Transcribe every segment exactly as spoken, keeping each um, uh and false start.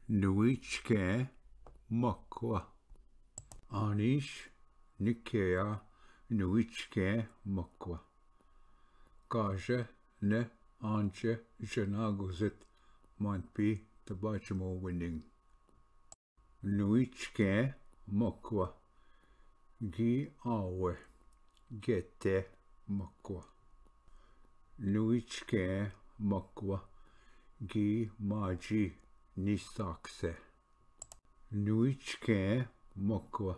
Nuichke Mokwa. Anish Nikea Nuichke Mokwa. Kaja ne anche jenagozit manpi tabachmo winning. Nuichke Mokwa gi awe gete Mokwa. Nuichke Mokwa gi maji nisakse. Nuichke Mokwa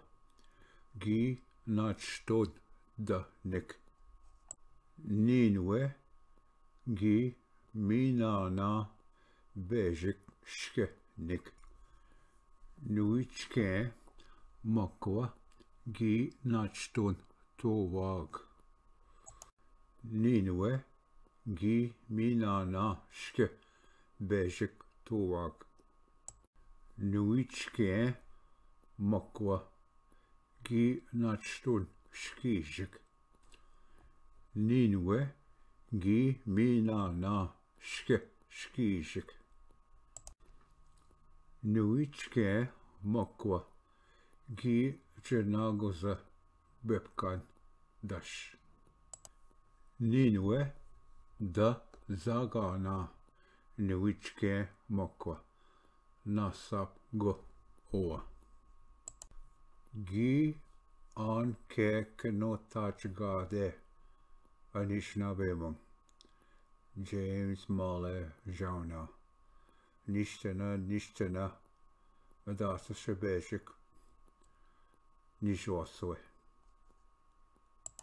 gi nachton da nik. Ninwe gi minana bejik shke nik. Nuichke Mokwa gi nachton towag. Ninwe gi minana shke bejik towag. Nuichke Mokwa gi nachton shkijik. Ninwe gi minana shke shkijik. Nuichke Mokwa gi jenagoza bepkan dash. Ninwe da zagana Nuichke Mokwa nasap go owa. Gi an ke keno tach gade Anishna bemang. James Male Jauna. Nishtana, nishtana, adasa shebeshik, nishwaswe.